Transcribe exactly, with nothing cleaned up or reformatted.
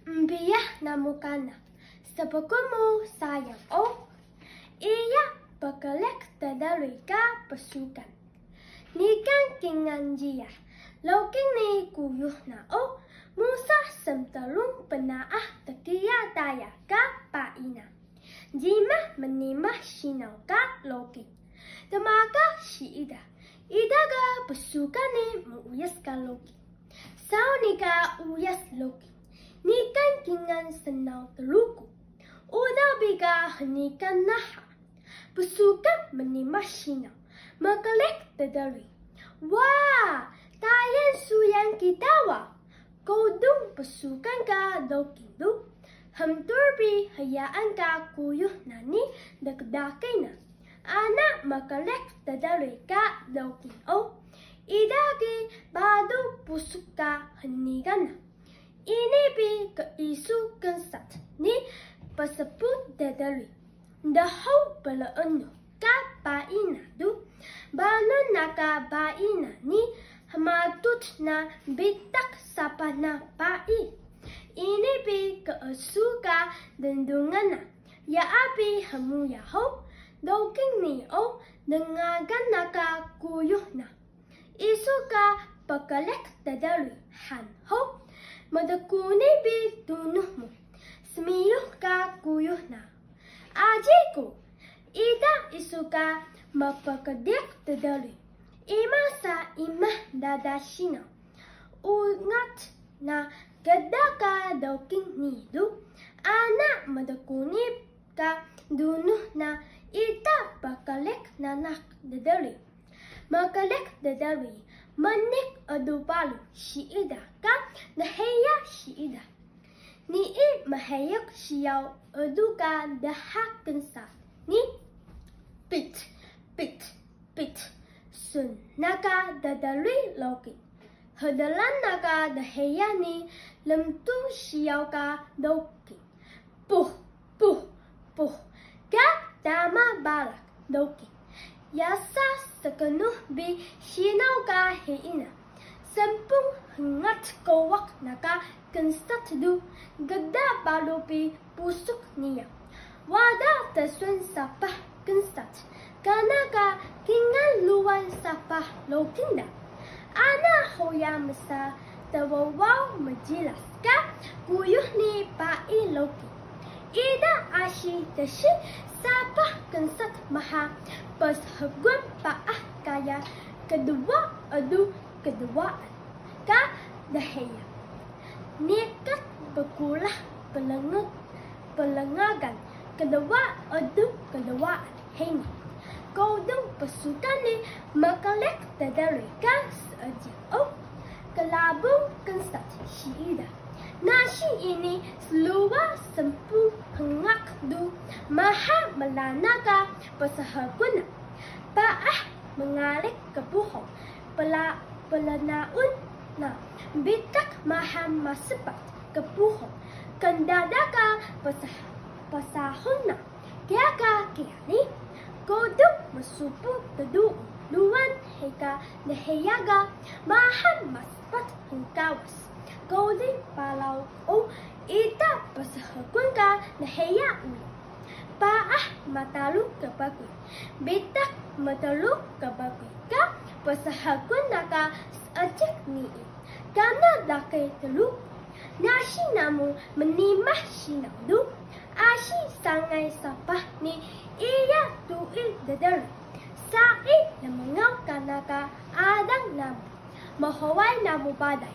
Embiyax namu kana, spkumu sayang o. Iya pkleq tdruy ka psukan. Niqan kingal jiyax, Lowking ni kuyuh na o, musa smtrung pnaah tkiya daya ka payi na. Jima mnimah sinaw ka Lowking. Tmaga siida, ida ga psukan ni muuyas ka Lowking. Saw nii ka uyas Lowking, niqan kingal snaw Truku. Uda bi ka hnikan naha. Psukan mnimah sinaw, mkleq tdruy. Wa, tayal suyang kita wa. Kudung psukan ka Lowking do, hmtur bi hyaan ka kuyuh na ni dkdaki na. Ana mkleq tdruy ka Lowking o, ida ki badu pusuk ka hnikan na. Ini bi kiisu knsat ni pspuh tdruy. Dhuq pleenu ka payi na do, balun na ka payi na ni hmatut na bitaq sapah na payi. Ini bi kiisu ka dndungan na, yaa bi hmuya hug, Lowking ni o dngagan na ka kuyuh na. Isu ka pkleq tdruy han hug, mdkuni bi tunux mu, smiyuk ka kuyuh na. Aji ku, ida isu ka mpkleq tdruy, ima sa imah dada sinaw. Ungat na kda ka Lowking ni do, ana mdkuni ka tunux na ida pkleq nanaq tdruy. Mkleq tdruy, mniq edu paru siida ka dhiya siida. Nii mheyuk siyaw edu ka dha knsat ni. Pit, pit, pit. Sun na ka tdruy Lowking. Hdlan na ka dhiya ni lmtu siyaw ka Lowking. Puh, puh, puh, ka tama balak Lowking. Yasa sknux bi sinaw ka hiyi na. Smpung hngat kowak na ka knsat do, kda paru bi pusuk niya. Wada tsun sapah knsat, kana ka kingal ruwan sapah Lowking da. Ana huya msa twawaw mjilas ka kuyuh ni payi Lowking. Ida asi dsi sapah knsat maha pshgun paah kaya kdwa edu kdwaan ka dhiya. Niqan pkulah plngagan kdwa edu kdwaan hini. Kudung psukan ni mkleq tdruy ka seejiq o, klabung knsat siida. Nasi ini sluwa smpung hngat do, maha mlana ka pshgun na. Paah mngariq kpuhung, pla-, plnaun na bitaq maha maspat kpuhung, kndada ka psah-, psahun na. Kiya ka kiya ni, kudung mspuh tduun ruwan hiya ka dhiya ga maha maspat hngkawas. Kudung palaw o ita pshgun ka dhiya uri. Paah mataru kbkuy, bitaq mtaru kbkuy ka pshgun na ka seejiq nii. Kana laqi Truku, nasi namu mnimah sinaw do, asi sangay sapah ni iya tuil tdruy. Sai rmngaw kana ka alang namu, mhuway namu balay